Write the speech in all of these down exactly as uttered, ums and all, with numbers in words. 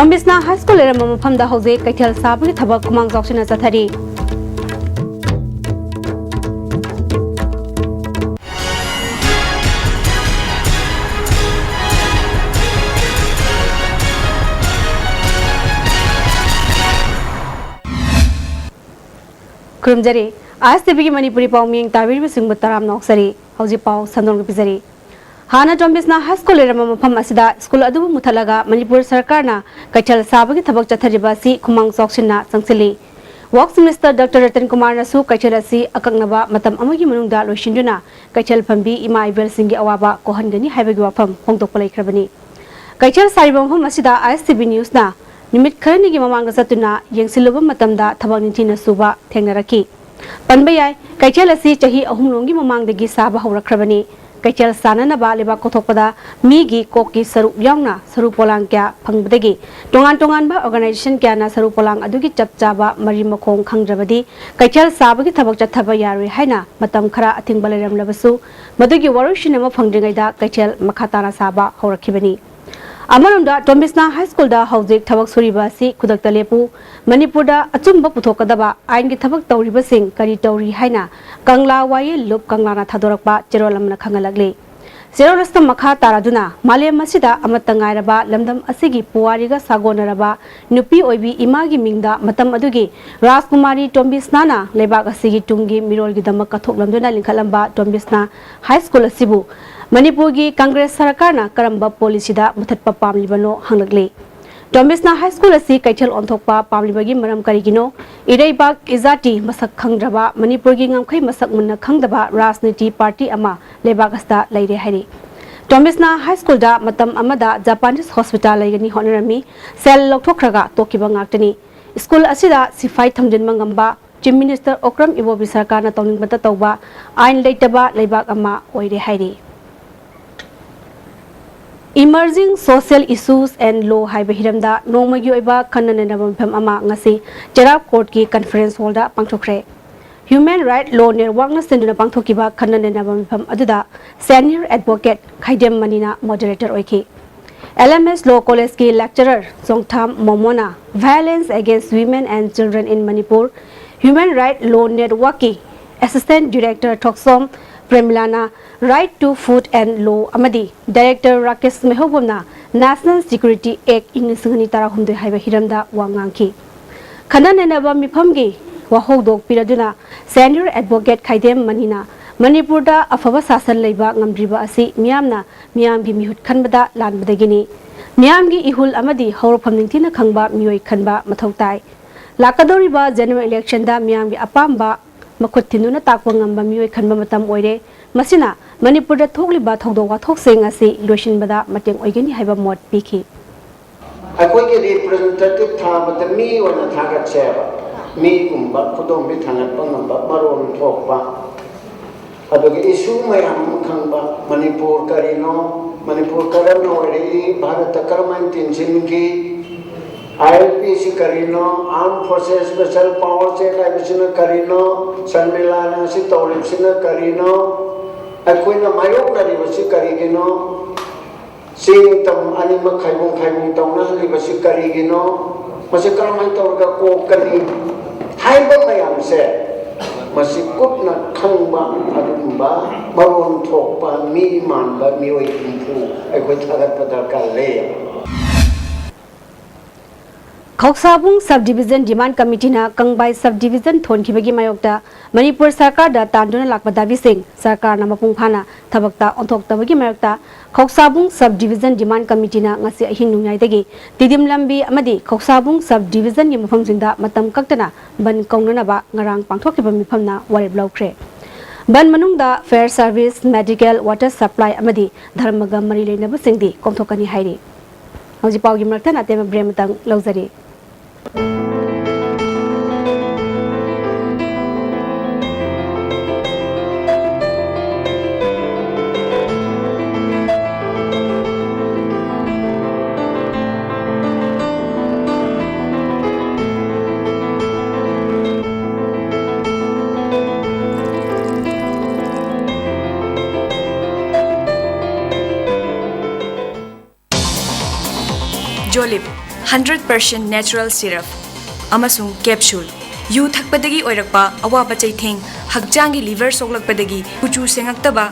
ꯇꯣꯝꯕꯤꯁꯅꯥ high school ꯂꯩꯔꯝꯕ ꯃꯐꯝꯗ ꯍꯧꯖꯤꯛ ꯀꯩꯊꯦꯜ ꯁꯥꯕꯒꯤ ꯊꯕꯛ ꯈꯨꯃꯥꯡ ꯆꯥꯎꯁꯤꯟꯅ ꯆꯠꯊꯔꯤ꯫ ꯈꯨꯔꯨꯝꯖꯔꯤ꯫ ꯑꯥꯏ ꯑꯦꯁ ꯇꯤ ꯚꯤꯒꯤ ꯃꯅꯤꯄꯨꯔꯤ ꯄꯥꯎꯃꯤ ꯇꯥꯕꯤꯔꯤꯕꯁꯤꯡꯕꯨ ꯇꯔꯥꯝꯅ ꯑꯣꯛꯆꯔꯤ꯫ ꯍꯧꯖꯤꯛ ꯄꯥꯎ ꯁꯟꯗꯣꯛꯅ ꯄꯤꯖꯔꯤ꯫ ꯍꯥꯟꯅ ꯇꯣꯝꯕꯤꯁꯅꯥ ꯍꯥꯏ ꯁ꯭ꯀꯨꯜ ꯂꯩꯔꯝꯕ ꯃꯐꯝ ꯑꯁꯤꯗ ꯁ꯭ꯀꯨꯜ ꯑꯗꯨꯕꯨ ꯃꯨꯊꯠꯂꯒ ꯃꯅꯤꯄꯨꯔ ꯁꯔꯀꯥꯔꯅ ꯀꯩꯊꯦꯜ ꯁꯥꯕꯒꯤ ꯊꯕꯛ ꯆꯠꯊꯔꯤꯕ ꯑꯁꯤ ꯈꯨꯃꯥꯡ ꯆꯥꯎꯁꯤꯟꯅ ꯆꯪꯁꯤꯜꯂꯤ꯫ ꯋꯥꯔꯛꯁ ꯃꯤꯅꯤꯁꯇꯔ ꯗꯥꯛꯇꯔ ꯔꯇꯟ ꯀꯨꯃꯥꯔꯅꯁꯨ ꯀꯩꯊꯦꯜ ꯑꯁꯤ ꯑꯀꯛꯅꯕ ꯃꯇꯝ ꯑꯃꯒꯤ ꯃꯅꯨꯡꯗ ꯂꯣꯏꯁꯤꯟꯗꯨꯅ ꯀꯩꯊꯦꯜ ꯐꯝꯕꯤ ꯏꯃꯥ ꯏꯕꯦꯜꯁꯤꯡꯒꯤ ꯑꯋꯥꯕ ꯀꯣꯛꯍꯟꯒꯅꯤ ꯍꯥꯏꯕꯒꯤ ꯋꯥꯐꯝ ꯐꯣꯡꯗꯣꯛꯄ ꯂꯩꯈ꯭ꯔꯕꯅꯤ꯫ ꯀꯩꯊꯦꯜ ꯁꯥꯔꯤꯕ ꯃꯐꯝ ꯑꯁꯤꯗ ꯑꯥꯏ ꯑꯦꯁ ꯇꯤ ꯚꯤ ꯅ꯭ꯌꯨꯁꯅ ꯅꯨꯃꯤꯠ ꯈꯔꯅꯤꯒꯤ ꯃꯃꯥꯡꯗ ꯆꯠꯇꯨꯅ ꯌꯦꯡꯁꯤꯜꯂꯨꯕ ꯃꯇꯝꯗ ꯊꯕꯛ ꯅꯤꯡꯊꯤꯅ ꯁꯨꯕ ꯊꯦꯡꯅꯔꯛꯈꯤ꯫ ꯄꯟꯕ ꯌꯥꯏ, ꯀꯩꯊꯦꯜ ꯑꯁꯤ ꯆꯍꯤ ꯑꯍꯨꯝ ꯂꯣꯝꯒꯤ ꯃꯃꯥꯡꯗꯒꯤ ꯁꯥꯕ ꯍꯧꯔꯛꯈ꯭ꯔꯕꯅꯤ꯫ ꯀꯩꯊꯦꯜ ꯁꯥꯅꯅꯕ ꯂꯩꯕꯥꯛ ꯀꯠꯊꯣꯛꯄꯗ ꯃꯤꯒꯤ ꯀꯣꯛꯀꯤ ꯁꯔꯨꯛ ꯌꯥꯎꯅ ꯁꯔꯨ ꯄꯣꯂꯥꯡ ꯀꯌꯥ ꯐꯪꯕꯗꯒꯤ ꯇꯣꯉꯥꯟ ꯇꯣꯉꯥꯟꯕ ꯑꯣꯔꯒꯅꯥꯏꯖꯦꯁꯟ ꯀꯌꯥꯅ ꯁꯔꯨ ꯄꯣꯂꯥꯡ ꯑꯗꯨꯒꯤ ꯆꯞ ꯆꯥꯕ ꯃꯔꯤ ꯃꯈꯣꯡ ꯈꯪꯗ꯭ꯔꯕꯗꯤ ꯀꯩꯊꯦꯜ ꯁꯥꯕꯒꯤ ꯊꯕꯛ ꯆꯠꯊꯕ ꯌꯥꯔꯣꯏ ꯍꯥꯏꯅ ꯃꯇꯝ ꯈꯔ ꯑꯊꯤꯡꯕ ꯂꯩꯔꯝꯂꯕꯁꯨ, ꯃꯗꯨꯒꯤ ꯋꯥꯔꯣꯏꯁꯤꯟ ꯑꯃ ꯐꯪꯗ꯭ꯔꯤꯉꯩꯗ ꯀꯩꯊꯦꯜ ꯃꯈꯥ ꯇꯥꯅ ꯁꯥꯕ ꯍꯧꯔꯛꯈꯤꯕꯅꯤ꯫ ꯑꯃꯔꯣꯝꯗ, ꯇꯣꯝꯕꯤꯁꯅꯥ ꯍꯥꯏ ꯁ꯭ꯀꯨꯜꯗ ꯍꯧꯖꯤꯛ ꯊꯕꯛ ꯁꯨꯔꯤꯕ ꯑꯁꯤ ꯈꯨꯗꯛꯇ ꯂꯦꯞꯄꯨ, ꯃꯅꯤꯄꯨꯔꯗ ꯑꯆꯨꯝꯕ ꯄꯨꯊꯣꯛꯀꯗꯕ ꯑꯥꯏꯟꯒꯤ ꯊꯕꯛ ꯇꯧꯔꯤꯕꯁꯤꯡ ꯀꯔꯤ ꯇꯧꯔꯤ ꯍꯥꯏꯅ ꯀꯪꯂꯥ ꯋꯥꯌꯦꯜ ꯂꯨꯞ ꯀꯪꯂꯥꯅ ꯊꯥꯗꯣꯔꯛꯄ ꯆꯦꯔꯣꯜ ꯑꯃꯅ ꯈꯪꯍꯜꯂꯛꯂꯤ꯫ ꯆꯦꯔꯣꯜ ꯑꯁꯤꯗ ꯃꯈꯥ ꯇꯥꯔꯗꯨꯅ ꯃꯥꯂꯦꯝ ꯑꯁꯤꯗ ꯑꯃꯠꯇ ꯉꯥꯏꯔꯕ ꯂꯝꯗꯝ ꯑꯁꯤꯒꯤ ꯄꯨꯋꯥꯔꯤꯒ ꯁꯥꯒꯣꯟꯅꯔꯕ ꯅꯨꯄꯤ ꯑꯣꯏꯕꯤ ꯏꯃꯥꯒꯤ ꯃꯤꯡꯗ ꯃꯇꯝ ꯑꯗꯨꯒꯤ ꯔꯥꯖꯀꯨꯃꯥꯔꯤ ꯇꯣꯝꯕꯤꯁꯅꯥꯅ ꯂꯩꯕꯥꯛ ꯑꯁꯤꯒꯤ ꯇꯨꯡꯒꯤ ꯃꯤꯔꯣꯜꯒꯤꯗꯃꯛ ꯀꯠꯊꯣꯛꯂꯝꯗꯨꯅ ꯂꯤꯡꯈꯠꯂꯝꯕ ꯇꯣꯝꯕꯤꯁꯅꯥ ꯍꯥꯏ ꯁ꯭ꯀꯨꯜ ꯑꯁꯤꯕꯨ ꯃꯅꯤꯄꯨꯔꯒꯤ ꯀꯪꯒ꯭ꯔꯦꯁ ꯁꯔꯀꯥꯔꯅ ꯀꯔꯝꯕ ꯄꯣꯂꯤꯁꯤꯗ ꯃꯨꯊꯠꯄ ꯄꯥꯝꯂꯤꯕꯅꯣ ꯍꯪꯂꯛꯂꯤ꯫ ꯇꯣꯝꯕꯤꯁꯅꯥ ꯍꯥꯏ ꯁ꯭ꯀꯨꯜ ꯑꯁꯤ ꯀꯩꯊꯦꯜ ꯑꯣꯟꯊꯣꯛꯄ ꯄꯥꯝꯂꯤꯕꯒꯤ ꯃꯔꯝ ꯀꯔꯤꯒꯤꯅꯣ? ꯏꯔꯩꯕꯥꯛ ꯏꯖꯥꯇꯤ ꯃꯁꯛ ꯈꯪꯗ꯭ꯔꯕ, ꯃꯅꯤꯄꯨꯔꯒꯤ ꯉꯝꯈꯩ ꯃꯁꯛ ꯃꯨꯟꯅ ꯈꯪꯗꯕ ꯔꯥꯖꯅꯤꯇꯤ ꯄꯥꯔꯇꯤ ꯑꯃ ꯂꯩꯕꯥꯛ ꯑꯁꯤꯗ ꯂꯩꯔꯦ ꯍꯥꯏꯔꯤ꯫ ꯇꯣꯝꯕꯤꯁꯅꯥ ꯍꯥꯏ ꯁ꯭ꯀꯨꯜꯗ ꯃꯇꯝ ꯑꯃꯗ ꯖꯄꯥꯅꯤꯁ ꯍꯣꯁꯄꯤꯇꯥꯜ ꯂꯩꯒꯅꯤ ꯍꯣꯠꯅꯔꯝꯃꯤ꯫ ꯁꯦꯜ ꯂꯧꯊꯣꯛꯈ꯭ꯔꯒ ꯇꯣꯛꯈꯤꯕ ꯉꯥꯛꯇꯅꯤ꯫ ꯁ꯭ꯀꯨꯜ ꯑꯁꯤꯗ ꯁꯤꯐꯥꯏ ꯊꯝꯖꯤꯟꯕ ꯉꯝꯕ, ꯆꯤꯐ ꯃꯤꯅꯤꯁꯇꯔ ꯑꯣꯀ꯭ꯔꯝ ꯏꯕꯣꯕꯤ ꯁꯔꯀꯥꯔꯅ ꯇꯧꯅꯤꯡꯕꯇ ꯇꯧꯕ ꯑꯥꯏꯟ ꯂꯩꯇꯕ ꯂꯩꯕꯥꯛ ꯑꯃ ꯑꯣꯏꯔꯦ ꯍꯥꯏꯔꯤ꯫ Emerging Social Issues and Law ꯍꯥꯏꯕ ꯍꯤꯔꯝꯗ ꯅꯣꯡꯃꯒꯤ ꯑꯣꯏꯕ ꯈꯟꯅ ꯅꯩꯅꯕ ꯃꯤꯐꯝ ꯑꯃ ꯉꯁꯤ ꯆꯩꯔꯥꯎ ꯀꯣꯔꯠꯀꯤ ꯀꯟꯐꯔꯦꯟꯁ ꯍꯣꯜꯗ ꯄꯥꯡꯊꯣꯛꯈ꯭ꯔꯦ꯫ ꯍ꯭ꯌꯨꯃꯦꯟ ꯔꯥꯏꯠ ꯂꯣ ꯅꯦꯠꯋꯥꯔꯛꯅ ꯁꯤꯟꯗꯨꯅ ꯄꯥꯡꯊꯣꯛꯈꯤꯕ ꯈꯟꯅ ꯅꯩꯅꯕ ꯃꯤꯐꯝ ꯑꯗꯨꯗ ꯁꯦꯅꯤꯌꯔ ꯑꯦꯗꯚꯣꯀꯦꯠ ꯈꯥꯏꯗꯦꯝ ꯃꯅꯤꯅ ꯃꯣꯗꯦꯔꯦꯇꯔ ꯑꯣꯏꯈꯤ꯫ L M S Law Collegeꯀꯤ lecturer Chongtham ꯃꯣꯃꯣꯅ Violence Against Women and Children in Manipur Human Right Law Networkꯀꯤ Assistant Director ꯊꯣꯛꯁꯣꯝ ꯄ꯭ꯔꯦꯃꯤꯂꯥꯅ Right to Food and Law ꯑꯃꯗꯤ Director ꯔꯥꯀꯦꯁ ꯃꯩꯍꯧꯕꯝꯅ National Security Act ꯏꯪ ꯂꯤꯁꯤꯡ ꯑꯅꯤ ꯇꯔꯥꯍꯨꯝꯗꯣꯏ ꯍꯥꯏꯕ ꯍꯤꯔꯝꯗ ꯋꯥ ꯉꯥꯡꯈꯤ꯫ ꯈꯟꯅ ꯅꯩꯅꯕ ꯃꯤꯐꯝꯒꯤ ꯋꯥꯍꯧꯗꯣꯛ ꯄꯤꯔꯗꯨꯅ Senior Advocate ꯈꯥꯏꯗꯦꯝ ꯃꯅꯤꯅ ꯃꯅꯤꯄꯨꯔꯗ ꯑꯐꯕ ꯁꯥꯁꯟ ꯂꯩꯕ ꯉꯝꯗ꯭ꯔꯤꯕ ꯑꯁꯤ ꯃꯤꯌꯥꯝꯅ ꯃꯤꯌꯥꯝꯒꯤ ꯃꯤꯍꯨꯠ ꯈꯟꯕꯗ ꯂꯥꯟꯕꯗꯒꯤꯅꯤ꯫ ꯃꯤꯌꯥꯝꯒꯤ ꯏꯍꯨꯜ ꯑꯃꯗꯤ ꯍꯧꯔꯛꯐꯝ ꯅꯤꯡꯊꯤꯅ ꯈꯪꯕ ꯃꯤꯑꯣꯏ ꯈꯟꯕ ꯃꯊꯧ ꯇꯥꯏ꯫ ꯂꯥꯛꯀꯗꯧꯔꯤꯕ general electionꯗ ꯃꯤꯌꯥꯝꯒꯤ ꯑꯄꯥꯝꯕ ꯃꯈꯨꯠ ꯊꯤꯟꯗꯨꯅ ꯇꯥꯛꯄ ꯉꯝꯕ ꯃꯤꯑꯣꯏ ꯈꯟꯕ ꯃꯇꯝ ꯑꯣꯏꯔꯦ꯫ ꯃꯁꯤꯅ ꯃꯅꯤꯄꯨꯔꯗ ꯊꯣꯛꯂꯤꯕ ꯊꯧꯗꯣꯛ ꯋꯥꯊꯣꯛꯁꯤꯡ ꯑꯁꯤ ꯂꯣꯏꯁꯤꯟꯕꯗ ꯃꯇꯦꯡ ꯑꯣꯏꯒꯅꯤ ꯍꯥꯏꯕ ꯃꯣꯠ ꯄꯤꯈꯤ꯫ ꯑꯩꯈꯣꯏꯒꯤ representative ꯊꯥꯕꯗ ꯃꯤ ꯑꯣꯏꯅ ꯊꯥꯒꯠꯁꯦꯕ꯫ ꯃꯤꯒꯨꯝꯕ ꯈꯨꯗꯣꯝꯕꯤ ꯊꯥꯡꯒꯠꯄ ꯉꯝꯕ, ꯃꯔꯣꯟ ꯊꯣꯛꯄ, ꯑꯗꯨꯒ issue ꯃꯌꯥꯝ ꯑꯃ ꯈꯪꯕ, ꯃꯅꯤꯄꯨꯔ ꯀꯔꯤꯅꯣ, ꯃꯅꯤꯄꯨꯔ ꯀꯔꯝꯅ ꯑꯣꯏꯔꯛꯏ, ꯚꯥꯔꯠꯇ ꯀꯔꯝꯍꯥꯏꯅ ꯇꯤꯟꯁꯤꯟꯈꯤ, ILP ꯁꯤ ꯀꯔꯤꯅꯣ, Armed Forces Special Powers Act ꯍꯥꯏꯕꯁꯤꯅ ꯀꯔꯤꯅꯣ, ꯁꯔꯃꯤꯂꯥꯅ ꯑꯁꯤ ꯇꯧꯔꯤꯕꯁꯤꯅ ꯀꯔꯤꯅꯣ, ꯑꯩꯈꯣꯏꯅ ꯃꯥꯌꯣꯛꯅꯔꯤꯕꯁꯤ ꯀꯔꯤꯒꯤꯅꯣ, ꯆꯤꯡ ꯇꯝ ꯑꯅꯤꯃꯛ ꯈꯥꯏꯕꯣꯡ ꯈꯥꯏꯕꯣꯡ ꯇꯧꯅꯍꯜꯂꯤꯕꯁꯤ ꯀꯔꯤꯒꯤꯅꯣ? ꯃꯁꯤ ꯀꯔꯝꯍꯥꯏꯅ ꯇꯧꯔꯒ ꯀꯣꯛꯀꯅꯤ? ꯍꯥꯏꯕ ꯃꯌꯥꯝꯁꯦ, ꯃꯁꯤ ꯀꯨꯞꯅ ꯈꯪꯕ ꯑꯗꯨꯒꯨꯝꯕ ꯃꯔꯣꯟ ꯊꯣꯛꯄ ꯃꯤ ꯃꯥꯟꯕ ꯃꯤꯑꯣꯏ ꯍꯨꯝꯐꯨ ꯑꯩꯈꯣꯏ ꯊꯥꯒꯠꯄ ꯗꯔꯀꯥꯔ ꯂꯩ꯫ ꯈꯧꯁꯥꯕꯨꯡ Sub Division Demand Committeeꯅ ꯀꯪꯕꯥꯏ Sub Division ꯊꯣꯟꯈꯤꯕꯒꯤ ꯃꯥꯌꯣꯛꯇ ꯃꯅꯤꯄꯨꯔ ꯁꯔꯀꯥꯔꯗ ꯇꯥꯟꯗꯨꯅ ꯂꯥꯛꯄ ꯗꯥꯕꯤꯁꯤꯡ ꯁꯔꯀꯥꯔꯅ ꯃꯄꯨꯡ ꯐꯥꯅ ꯊꯕꯛꯇ ꯑꯣꯟꯊꯣꯛꯇꯕꯒꯤ ꯃꯥꯌꯣꯛꯇ ꯈꯧꯁꯥꯕꯨꯡ Sub Division Demand Committeeꯅ ꯉꯁꯤ ꯑꯍꯤꯡ ꯅꯣꯡꯌꯥꯏꯗꯒꯤ ꯇꯤꯗꯤꯝ ꯂꯝꯕꯤ ꯑꯃꯗꯤ ꯈꯧꯁꯥꯕꯨꯡ Sub Divisionꯒꯤ ꯃꯐꯝꯁꯤꯡꯗ ꯃꯇꯝ ꯀꯛꯇꯅ ꯕꯟ ꯀꯧꯅꯅꯕ ꯉꯔꯥꯡ ꯄꯥꯡꯊꯣꯛꯈꯤꯕ ꯃꯤꯐꯝꯅ ꯋꯥꯔꯦꯞ ꯂꯧꯈ꯭ꯔꯦ꯫ ꯕꯟ ꯃꯅꯨꯡꯗ fire service, medical, water supply ꯑꯃꯗꯤ ꯙꯔꯃꯒ ꯃꯔꯤ ꯂꯩꯅꯕꯁꯤꯡꯗꯤ ꯀꯣꯝꯊꯣꯛꯀꯅꯤ ꯍꯥꯏꯔꯤ꯫ ꯍꯧꯖꯤꯛ ꯄꯥꯎꯒꯤ ꯃꯔꯛꯇ ꯅꯥꯇꯦꯝ ꯕ꯭ꯔꯦꯝ ꯑꯃꯇꯪ ꯂꯧꯖꯔꯤ꯫ Jolib, hundred percent natural syrup ꯑꯃꯁꯨꯡ capsule꯫ ꯌꯨ ꯊꯛꯄꯗꯒꯤ ꯑꯣꯏꯔꯛꯄ ꯑꯋꯥꯕ ꯆꯩꯊꯦꯡ, ꯍꯛꯆꯥꯡꯒꯤ liver ꯁꯣꯛꯂꯛꯄꯗꯒꯤ ꯀꯨꯆꯨ ꯁꯦꯡꯉꯛꯇꯕ,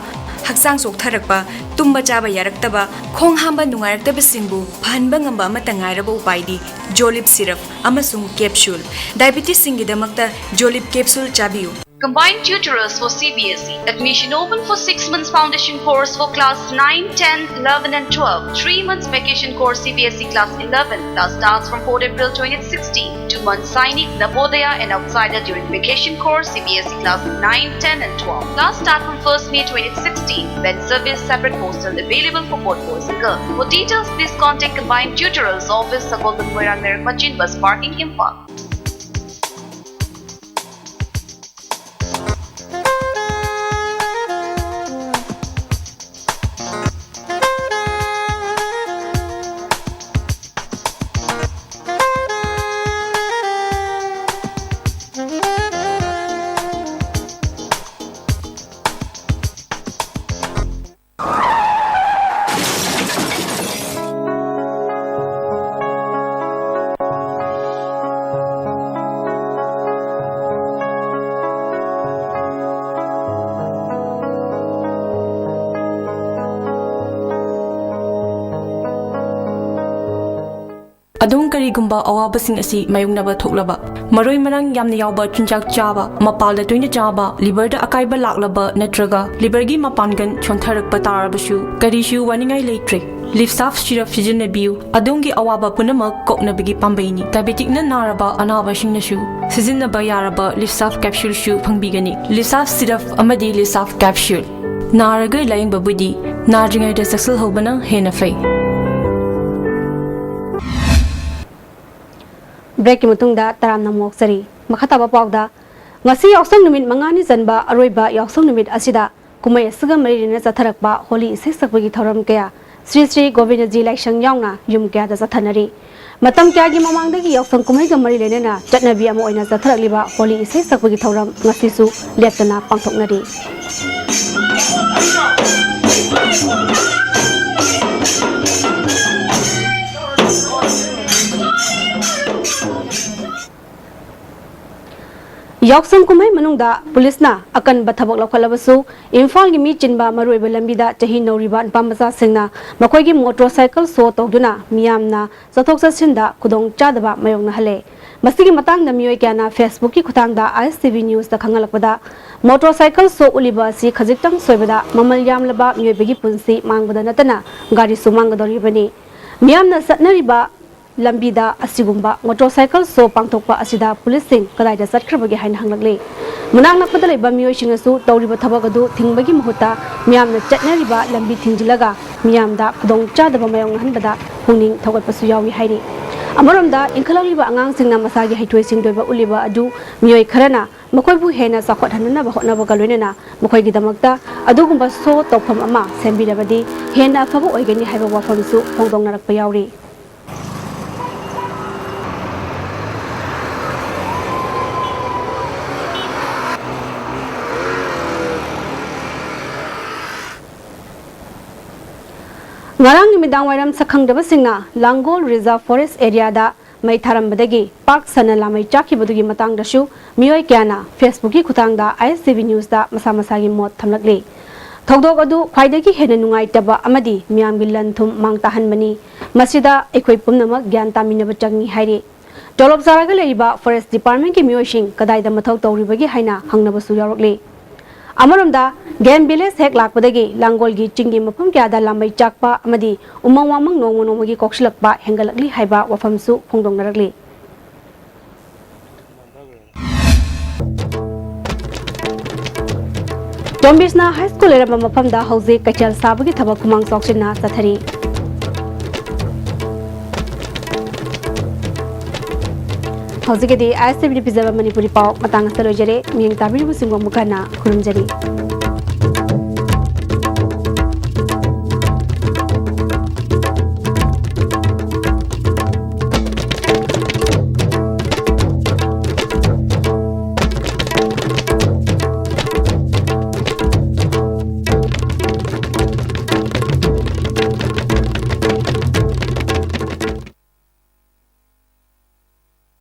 ꯍꯛꯆꯥꯡ ꯆꯣꯛꯊꯔꯛꯄ, ꯇꯨꯝꯕ ꯆꯥꯕ ꯌꯥꯔꯛꯇꯕ, ꯈꯣꯡ ꯍꯥꯝꯕ ꯅꯨꯡꯉꯥꯏꯔꯛꯇꯕꯁꯤꯡꯕꯨ ꯐꯍꯟꯕ ꯉꯝꯕ ꯑꯃꯠꯇ ꯉꯥꯏꯔꯕ ꯎꯄꯥꯏꯗꯤ Jolib syrup ꯑꯃꯁꯨꯡ capsule꯫ Diabetesꯁꯤꯡꯒꯤꯗꯃꯛꯇ Jolib capsule ꯆꯥꯕꯤꯌꯨ꯫ Combined tutorials for C B S E. Admission open for six months foundation course for class nine, ten, eleven and twelve. Three months vacation course C B S E class eleven. Class starts from fourth April twenty sixteen. Two months Sainik, Navodaya and Outsider during vacation course C B S E class nine, ten and twelve. Class start from first May twenty sixteen. Then service separate hostel available for both boys and girls. For details, please contact Combined Tutorials Office, Sagolband Moirang Narak Machin Bus Parking, Imphal. ꯑꯗꯣꯝ ꯀꯔꯤꯒꯨꯝꯕ ꯑꯋꯥꯕꯁꯤꯡ ꯑꯁꯤ ꯃꯥꯌꯣꯛꯅꯕ ꯊꯣꯛꯂꯕ, ꯃꯔꯣꯏ ꯃꯔꯥꯡ ꯌꯥꯝꯅ ꯌꯥꯎꯕ ꯆꯤꯟꯖꯥꯛ ꯆꯥꯕ, ꯃꯄꯥꯜꯗ ꯇꯣꯏꯅ ꯆꯥꯕ, liverꯗ ꯑꯀꯥꯏꯕ ꯂꯥꯛꯂꯕ ꯅꯠꯇ꯭ꯔꯒ liverꯒꯤ ꯃꯄꯥꯡꯒꯜ ꯁꯣꯟꯊꯔꯛꯄ ꯇꯥꯔꯕꯁꯨ, ꯀꯔꯤꯁꯨ ꯋꯥꯅꯤꯡꯉꯥꯏ ꯂꯩꯇ꯭ꯔꯦ꯫ Livsav syrup ꯁꯤꯖꯤꯟꯅꯕꯤꯌꯨ꯫ ꯑꯗꯣꯝꯒꯤ ꯑꯋꯥꯕ ꯄꯨꯝꯅꯃꯛ ꯀꯣꯛꯅꯕꯒꯤ ꯄꯥꯝꯕꯩꯅꯤ꯫ Diabeticꯅ ꯅꯥꯔꯕ ꯑꯅꯥꯕꯁꯤꯡꯅꯁꯨ ꯁꯤꯖꯤꯟꯅꯕ ꯌꯥꯔꯕ Livsav capsuleꯁꯨ ꯐꯪꯕꯤꯒꯅꯤ꯫ Livsav syrup ꯑꯃꯗꯤ Livsav capsule꯫ ꯅꯥꯔꯒ ꯂꯥꯌꯦꯡꯕꯕꯨꯗꯤ ꯅꯥꯗ꯭ꯔꯤꯉꯩꯗ ꯆꯦꯛꯁꯤꯜꯍꯧꯕꯅ ꯍꯦꯟꯅ ꯐꯩ꯫ Breakꯀꯤ ꯃꯇꯨꯡꯗ ꯇꯔꯥꯝꯅ ꯑꯃꯨꯛ ꯑꯣꯛꯆꯔꯤ꯫ ꯃꯈꯥ ꯇꯥꯕ ꯄꯥꯎꯗ, ꯉꯁꯤ ꯌꯥꯎꯁꯪ ꯅꯨꯃꯤꯠ ꯃꯉꯥꯅꯤ ꯆꯟꯕ ꯑꯔꯣꯏꯕ ꯌꯥꯎꯁꯪ ꯅꯨꯃꯤꯠ ꯑꯁꯤꯗ ꯀꯨꯝꯍꯩ ꯑꯁꯤꯒ ꯃꯔꯤ ꯂꯩꯅꯅ ꯆꯠꯊꯔꯛꯄ ꯍꯣꯂꯤ ꯏꯁꯩ ꯁꯛꯄꯒꯤ ꯊꯧꯔꯝ ꯀꯌꯥ ꯁ꯭ꯔꯤ ꯁ꯭ꯔꯤ ꯒꯣꯕꯤꯟꯗꯖꯤ ꯂꯥꯏꯁꯪ ꯌꯥꯎꯅ ꯌꯨꯝ ꯀꯌꯥꯗ ꯆꯠꯊꯅꯔꯤ꯫ ꯃꯇꯝ ꯀꯌꯥꯒꯤ ꯃꯃꯥꯡꯗꯒꯤ ꯌꯥꯎꯁꯪ ꯀꯨꯝꯍꯩꯒ ꯃꯔꯤ ꯂꯩꯅꯅ ꯆꯠꯅꯕꯤ ꯑꯃ ꯑꯣꯏꯅ ꯆꯠꯊꯔꯛꯂꯤꯕ ꯍꯣꯂꯤ ꯏꯁꯩ ꯁꯛꯄꯒꯤ ꯊꯧꯔꯝ ꯉꯁꯤꯁꯨ ꯂꯦꯞꯇꯅ ꯄꯥꯡꯊꯣꯛꯅꯔꯤ꯫ ꯌꯥꯎꯁꯪ ꯀꯨꯝꯍꯩ ꯃꯅꯨꯡꯗ ꯄꯨꯂꯤꯁꯅ ꯑꯀꯟꯕ ꯊꯕꯛ ꯂꯧꯈꯠꯂꯕꯁꯨ, ꯏꯝꯐꯥꯜꯒꯤ ꯃꯤ ꯆꯤꯟꯕ ꯃꯔꯨꯑꯣꯏꯕ ꯂꯝꯕꯤꯗ ꯆꯍꯤ ꯅꯧꯔꯤꯕ ꯅꯨꯄꯥ ꯃꯆꯥꯁꯤꯡꯅ ꯃꯈꯣꯏꯒꯤ ꯃꯣꯇꯣꯔ ꯁꯥꯏꯀꯜ ꯁꯣ ꯇꯧꯗꯨꯅ ꯃꯤꯌꯥꯝꯅ ꯆꯠꯊꯣꯛ ꯆꯠꯁꯤꯟꯗ ꯈꯨꯗꯣꯡ ꯆꯥꯗꯕ ꯃꯥꯌꯣꯛꯅꯍꯜꯂꯦ꯫ ꯃꯁꯤꯒꯤ ꯃꯇꯥꯡꯗ ꯃꯤꯑꯣꯏ ꯀꯌꯥꯅ Facebook ꯀꯤ ꯈꯨꯠꯊꯥꯡꯗ ISTV News ꯇ ꯈꯪꯍꯜꯂꯛꯄꯗ, ꯃꯣꯇꯣꯔ ꯁꯥꯏꯀꯜ ꯁꯣ ꯎꯠꯂꯤꯕ ꯑꯁꯤ ꯈꯖꯤꯛꯇꯪ ꯁꯣꯏꯕꯗ ꯃꯃꯜ ꯌꯥꯝꯂꯕ ꯃꯤꯑꯣꯏꯕꯒꯤ ꯄꯨꯟꯁꯤ ꯃꯥꯡꯕꯗ ꯅꯠꯇꯅ ꯒꯥꯔꯤꯁꯨ ꯃꯥꯡꯒꯗꯧꯔꯤꯕꯅꯤ꯫ ꯃꯤꯌꯥꯝꯅ ꯆꯠꯅꯔꯤꯕ ꯂꯝꯕꯤꯗ ꯑꯁꯤꯒꯨꯝꯕ ꯃꯣꯇꯣꯔ ꯁꯥꯏꯀꯜ ꯁꯣ ꯄꯥꯡꯊꯣꯛꯄ ꯑꯁꯤꯗ ꯄꯨꯂꯤꯁꯁꯤꯡ ꯀꯗꯥꯏꯗ ꯆꯠꯈ꯭ꯔꯕꯒꯦ ꯍꯥꯏꯅ ꯍꯪꯂꯛꯂꯤ꯫ ꯃꯅꯥꯛ ꯅꯛꯄꯗ ꯂꯩꯕ ꯃꯤꯑꯣꯏꯁꯤꯡꯅꯁꯨ ꯇꯧꯔꯤꯕ ꯊꯕꯛ ꯑꯗꯨ ꯊꯤꯡꯕꯒꯤ ꯃꯍꯨꯠꯇ ꯃꯤꯌꯥꯝꯅ ꯆꯠꯅꯔꯤꯕ ꯂꯝꯕꯤ ꯊꯤꯡꯖꯤꯜꯂꯒ ꯃꯤꯌꯥꯝꯗ ꯈꯨꯗꯣꯡꯆꯥꯗꯕ ꯃꯥꯌꯣꯛꯅꯍꯟꯕꯗ ꯄꯨꯛꯅꯤꯡ ꯊꯧꯒꯠꯄꯁꯨ ꯌꯥꯎꯏ ꯍꯥꯏꯔꯤ꯫ ꯑꯃꯔꯣꯝꯗ, ꯏꯟꯈꯠꯂꯛꯂꯤꯕ ꯑꯉꯥꯡꯁꯤꯡꯅ ꯃꯁꯥꯒꯤ ꯍꯩꯊꯣꯏ ꯁꯤꯡꯊꯣꯏꯕ ꯎꯠꯂꯤꯕ ꯑꯗꯨ ꯃꯤꯑꯣꯏ ꯈꯔꯅ ꯃꯈꯣꯏꯕꯨ ꯍꯦꯟꯅ ꯆꯥꯎꯈꯠꯍꯟꯅꯕ ꯍꯣꯠꯅꯕꯒ ꯂꯣꯏꯅꯅ ꯃꯈꯣꯏꯒꯤꯗꯃꯛꯇ ꯑꯗꯨꯒꯨꯝꯕ ꯁꯣ ꯇꯧꯐꯝ ꯑꯃ ꯁꯦꯝꯕꯤꯔꯕꯗꯤ ꯍꯦꯟꯅ ꯑꯐꯕ ꯑꯣꯏꯒꯅꯤ ꯍꯥꯏꯕ ꯋꯥꯐꯝꯁꯨ ꯐꯣꯡꯗꯣꯛꯅꯔꯛꯄ ꯌꯥꯎꯔꯤ꯫ ꯉꯔꯥꯡ ꯅꯨꯃꯤꯗꯥꯡ ꯋꯥꯏꯔꯝ ꯁꯛꯈꯪꯗꯕꯁꯤꯡꯅ ꯂꯥꯡꯒꯣꯜ Reserve Forest area ꯗ ꯃꯩ ꯊꯥꯔꯝꯕꯗꯒꯤ ꯄꯥꯛ ꯁꯟꯅ ꯂꯥꯃꯩ ꯆꯥꯛꯈꯤꯕꯗꯨꯒꯤ ꯃꯇꯥꯡꯗꯁꯨ ꯃꯤꯑꯣꯏ ꯀꯌꯥꯅ Facebook ꯀꯤ ꯈꯨꯠꯊꯥꯡꯗ ISTV News ꯇ ꯃꯁꯥ ꯃꯁꯥꯒꯤ ꯃꯣꯠ ꯊꯝꯂꯛꯂꯤ꯫ ꯊꯧꯗꯣꯛ ꯑꯗꯨ ꯈ꯭ꯋꯥꯏꯗꯒꯤ ꯍꯦꯟꯅ ꯅꯨꯡꯉꯥꯏꯇꯕ ꯑꯃꯗꯤ ꯃꯤꯌꯥꯝꯒꯤ ꯂꯟ ꯊꯨꯝ ꯃꯥꯡ ꯇꯥꯍꯟꯕꯅꯤ꯫ ꯃꯁꯤꯗ ꯑꯩꯈꯣꯏ ꯄꯨꯝꯅꯃꯛ ꯒ꯭ꯌꯥꯟ ꯇꯥꯃꯤꯟꯅꯕ ꯆꯪꯏ ꯍꯥꯏꯔꯤ꯫ ꯇꯣꯂꯣꯞ ꯆꯥꯔꯒ ꯂꯩꯔꯤꯕ Forest Department ꯀꯤ ꯃꯤꯑꯣꯏꯁꯤꯡ ꯀꯗꯥꯏꯗ ꯃꯊꯧ ꯇꯧꯔꯤꯕꯒꯦ ꯍꯥꯏꯅ ꯍꯪꯅꯕꯁꯨ ꯌꯥꯎꯔꯛꯂꯤ꯫ ꯑꯃꯔꯣꯝꯗ, Game Village ꯍꯦꯛ ꯂꯥꯛꯄꯗꯒꯤ ꯂꯥꯡꯒꯣꯜꯒꯤ ꯆꯤꯡꯒꯤ ꯃꯐꯝ ꯀꯌꯥꯗ ꯂꯥꯃꯩ ꯆꯥꯛꯄ ꯑꯃꯗꯤ ꯎꯃꯪ ꯋꯥꯃꯪ ꯅꯣꯡꯃ ꯅꯣꯡꯃꯒꯤ ꯀꯣꯛꯁꯤꯜꯂꯛꯄ ꯍꯦꯟꯒꯠꯂꯛꯂꯤ ꯍꯥꯏꯕ ꯋꯥꯐꯝꯁꯨ ꯐꯣꯡꯗꯣꯛꯅꯔꯛꯂꯤ꯫ ꯇꯣꯝꯕꯤꯁꯅꯥ High School ꯂꯩꯔꯝꯕ ꯃꯐꯝꯗ ꯍꯧꯖꯤꯛ ꯀꯩꯊꯦꯜ ꯁꯥꯕꯒꯤ ꯊꯕꯛ ꯈꯨꯃꯥꯡ ꯆꯥꯎꯁꯤꯟꯅ ꯆꯠꯊꯔꯤ꯫ ꯍꯧꯖꯤꯛꯀꯤꯗꯤ ISTV ꯅ ꯄꯤꯖꯕ ꯃꯅꯤꯄꯨꯔꯤ ꯄꯥꯎ ꯃꯇꯥꯡ ꯑꯁꯤꯗ ꯂꯣꯏꯖꯔꯦ꯫ ꯃꯤꯠꯌꯦꯡ ꯇꯥꯕꯤꯔꯤꯕꯁꯤꯡꯕꯨ ꯑꯃꯨꯛ ꯍꯟꯅ ꯈꯨꯔꯨꯝꯖꯔꯤ꯫